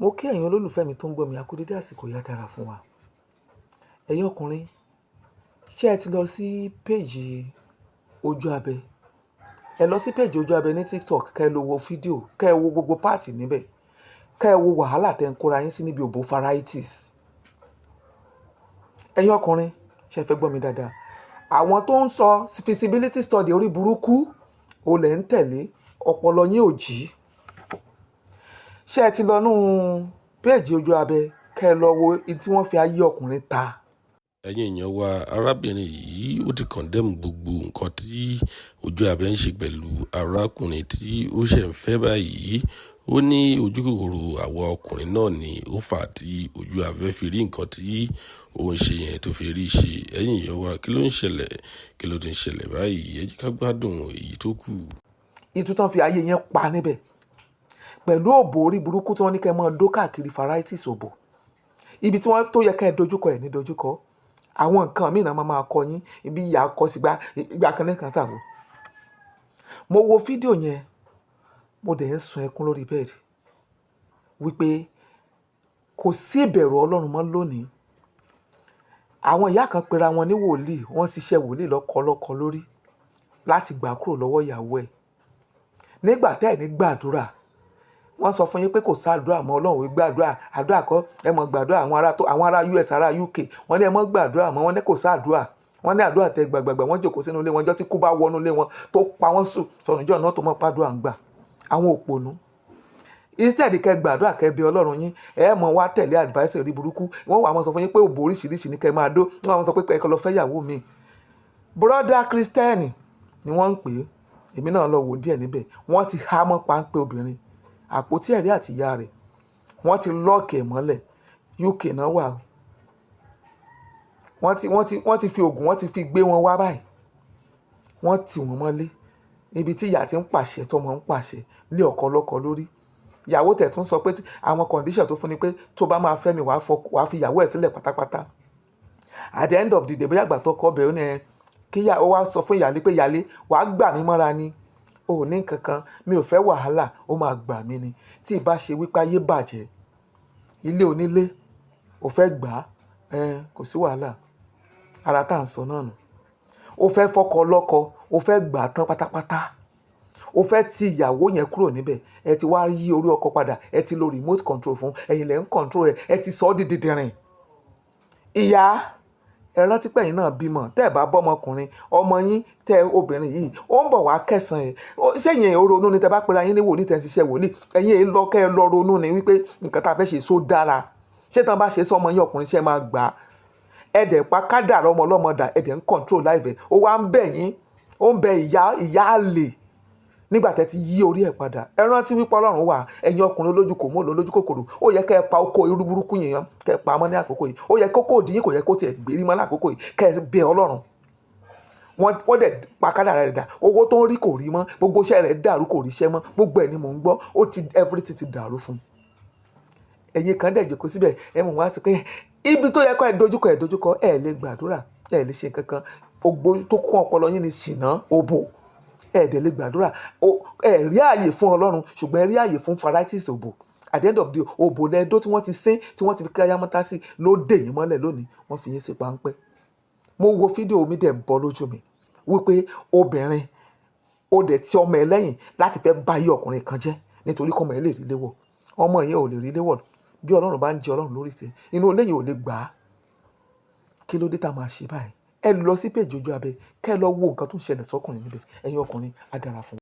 Mo kí ẹ̀yin olólùfẹ́ mi tó ń gbọ́ mi, a kú dédé àsìkò yìí, á dára fún wa. Ẹ̀yin ọkùnrin, ṣé ẹ ti lọ sí péèjì Ojú Abẹ? Ẹ lọ sí péèjì Ojú Abẹ ní TikTok, kẹ́ ẹ lọ wo fídíò, kẹ́ ẹ wo gbogbo part níbẹ̀, kẹ́ ẹ wo wàhálà tẹ́ ń kóra yín sí níbi òbò varieties. Ẹ̀yin ọkùnrin, ṣé ẹ fẹ́ gbọ́ mi dáadáa? Àwọn tó ń sọ feasibility study orí burúkú, o lẹ̀ ń tẹ̀lé, ọpọlọ yín ò jí. Ṣé ẹ ti lọ nú péèjì Ojú Abẹ kẹ́ ẹ lọ wo ohun tí wọ́n fi ayé ọkùnrin ta? Ẹ̀yin èèyàn wa, arábìnrin yìí, ó ti condemn gbogbo nǹkan tí Ojú Abẹ ń ṣe pẹ̀lú arákùnrin tí ó ṣẹ̀ ń fẹ́ báyìí. Ó ní ojúkòkòrò àwa ọkùnrin náà ni ó fà á tí Ojú Abẹ fi rí nǹkan tí ó ń ṣe yẹn tó fi rí ṣe. Ẹ̀yin èèyàn wa, kí ló ń ṣẹlẹ̀? Kí ló ti ń ṣẹlẹ̀ báyìí? Ẹ jẹ́ ká gbádùn èyí tó kù. Ìtú tán fi ayé yẹn pa níbẹ̀ pẹ̀lú òbò orí burúkú tí wọ́n ní kẹ́ ẹ máa dó káàkiri, varieties òbò. Ibi tí wọ́n tó yẹ kẹ́ ẹ dojúkọ ẹ̀ ní dojúkọ. Àwọn nǹkan míì náà máa máa kọ yín, ibi ìyá kọ sí gbá ìgbà kan ní kan tàbí. Mo wo fídíò yẹn, mo dẹ̀ ń sun ẹkún lórí bẹ́ẹ̀dì wípé kò sí ìbẹ̀rù Ọlọ́run mọ́ lónìí. Àwọn ìyá kan pera wọn ní wòlíì, wọ́n ṣiṣẹ́ wòlíì lọ́kọ lórí láti gbà kúrò lọ́wọ́ ìyàwó ẹ̀. Nígbà tẹ́ ẹ̀ ní gbàdúrà, wọ́n sọ fún yín pé kò sáàdúrà mọ́, Ọlọ́run ò gbàdúrà, àdúrà kọ́, ẹ mọ̀ gbàdúrà. Àwọn ará tó àwọn ará US, ará UK, wọ́n ní ẹ mọ̀ gbàdúrà mọ́, wọ́n ní kò sáàdúrà. Wọ́n ní àdúrà tẹ gbàgbàgbà, wọ́n jókòó sínú ilé wọn, ọjọ́ tí kú bá wọnú ilé wọn tó pa wọ́n sùn sọ̀nùjọ́ náà tó mọ̀ pàdúrà ń gbà. Àwọn òpònú. Instead kẹ́ gbàdúrà, kẹ́ bẹ Ọlọ́run yín, ẹ mọ̀ wá tẹ̀lé advice rí burúkú. Wọ́n wà mọ̀ sọ fún yín pé òbò oríṣiríṣi ní kẹ́ máa dó. Wọ́n wà mọ̀ sọ pé ẹ kọ́ lọ fẹ́ ìyàwó mi. Brother Christian ni wọ́n ń pè é. Èmi náà lọ wò díẹ̀ níbẹ̀. Wọ́n ti há mọ́ páńpẹ́ obìnrin àpótí ẹ̀rí àti ìyá rẹ̀. Wọ́n ti lock ẹ̀ mọ́lẹ̀. UK náà wà o. Wọ́n ti fi oògùn, wọ́n ti fi gbé wọn wá báyìí. Wọ́n tì wọ́n mọ́lé níbi tí ìyá ti ń pàṣẹ, tọmọ ń pàṣẹ lé ọkọ lọ́kọ lórí. Ìyàwó tẹ̀ tún sọ pé àwọn condition tó fún ni pé tó bá máa fẹ́ mi, wàá fi ìyàwó ẹ̀ sílẹ̀ pátápátá. At the end of the day, bóyá àgbà tó kọ́ bẹ̀, ó ní ẹ kí ìyá ó wá sọ fún ìyálé pé, "Ìyálé, wàá gbà mí mọ́ra ni, o ò ní nǹkan kan, mi ò fẹ́ wàhálà, ó máa gbà mí ni." Tí ì bá ṣe wípé ayé bàjẹ́, ilé onílé ò fẹ́ gbà á, ẹ kò sí wàhálà. Ara tá à ń sọ náà nù. O fẹ́ fọkọ lọ́kọ, o fẹ́ gbà á tán pátápátá, o fẹ́ ti ìyàwó yẹn kúrò níbẹ̀. Ẹ ti wá yí orí ọkọ padà, ẹ ti lo remote control fún ẹ̀yin lẹ́ ń control ẹ, ẹ ti sọ ọ́ di dìndìnrìn. Ìyá, ẹ rántí pé ẹ̀yin náà bímọ. Tẹ́ ẹ bá bọ́mọkùnrin ọmọ yín tẹ́ obìnrin yìí, ó ń bọ̀ wá kẹsàn-án ẹ̀. Ṣé ìyẹn ò ronú ni? Tẹ́ bá pera yín ní wòlíì, tẹ́ ń ṣiṣẹ́ wòlíì, ẹ̀yin èyí lọ kẹ́ ẹ lọ ronú ni wípé nǹkan tá a fẹ́ ṣe só dára? Ṣé tán bá ṣe sọmọ yín ọkùnrin, ṣe máa gbà á? Ẹ dẹ̀ pa kádàrá ọmọ ọlọ́mọ dà, ẹ dẹ̀ ń control life ẹ̀. Ó wá ń bẹ̀ yín, ó ń bẹ ìyá, ìyá àlè, nígbà tẹ́ ti yí orí ẹ̀ padà. Ẹ rántí wípé Ọlọ́run wà. Ẹ̀yin ọkùnrin olójú kò mọ́ olójú kòkòrò, ó yẹ kẹ́ ẹ pa oko irú burúkú yẹn, kẹ́ ẹ pa mọ́ ní àkókò yìí. Ó yẹ kókó òdì yín kò yẹ kó tiẹ̀ gbérí mọ́ lákòókò yìí, kẹ́ ẹ bẹ Ọlọ́run. Wọ́n dẹ̀ pa kádàrá rẹ̀ dà. Owó tó ń rí kò rí mọ́, gbogbo iṣẹ́ rẹ̀ dàrú, kò ríṣẹ́ mọ́. Gbogbo ẹ̀ ni mò ń gbọ́, ó ti everything ti dàrú fún un. Ẹ̀yin kan dẹ̀ jókòó síbẹ̀, ẹ mọ̀ wá sí pé ibi tó yẹ kó ẹ dojúkọ, ẹ dojúkọ. Ẹ lè gbàdúrà, ẹ lè ṣe nǹkan kan. Gbogbo tó kún ọpọlọ yín ni ṣìnà òbò. Ẹ dẹ̀ lè gbàdúrà, ẹ rí ààyè fún Ọlọ́run, ṣùgbọ́n ẹ rí ààyè fún varieties òbò. At the end of the day, òbò lẹ́dọ́ tí wọ́n ti sín, tí wọ́n ti fi káyámọ́tá sí ló dè yín mọ́lẹ̀ lónìí. Wọ́n fi yín sí páńpẹ́. Mo wo fídíò mi, dẹ̀ bọ́ lójú mi wípé obìnrin ó dẹ̀ ti ọmọ ẹ lẹ́yìn láti fẹ́ bá yí ọkùnrin kan jẹ́ nítorí kọ́mọ ẹ lè rí léwọ̀. Ọmọ yẹn ò lè rí léwọ̀. Bí Ọlọ́run bá ń jẹ Ọlọ́run lórí ìtẹ́, inú ilé yẹn ò lè gbà á. Kí ló dé tá a máa ṣe báyìí? Ẹ lọ sí péjì Ojú Abẹ, kẹ́ ẹ lọ wo nǹkan tó ń ṣẹlẹ̀ sọ́kùnrin níbẹ̀. Ẹ̀yin ọkùnrin, á dára fún.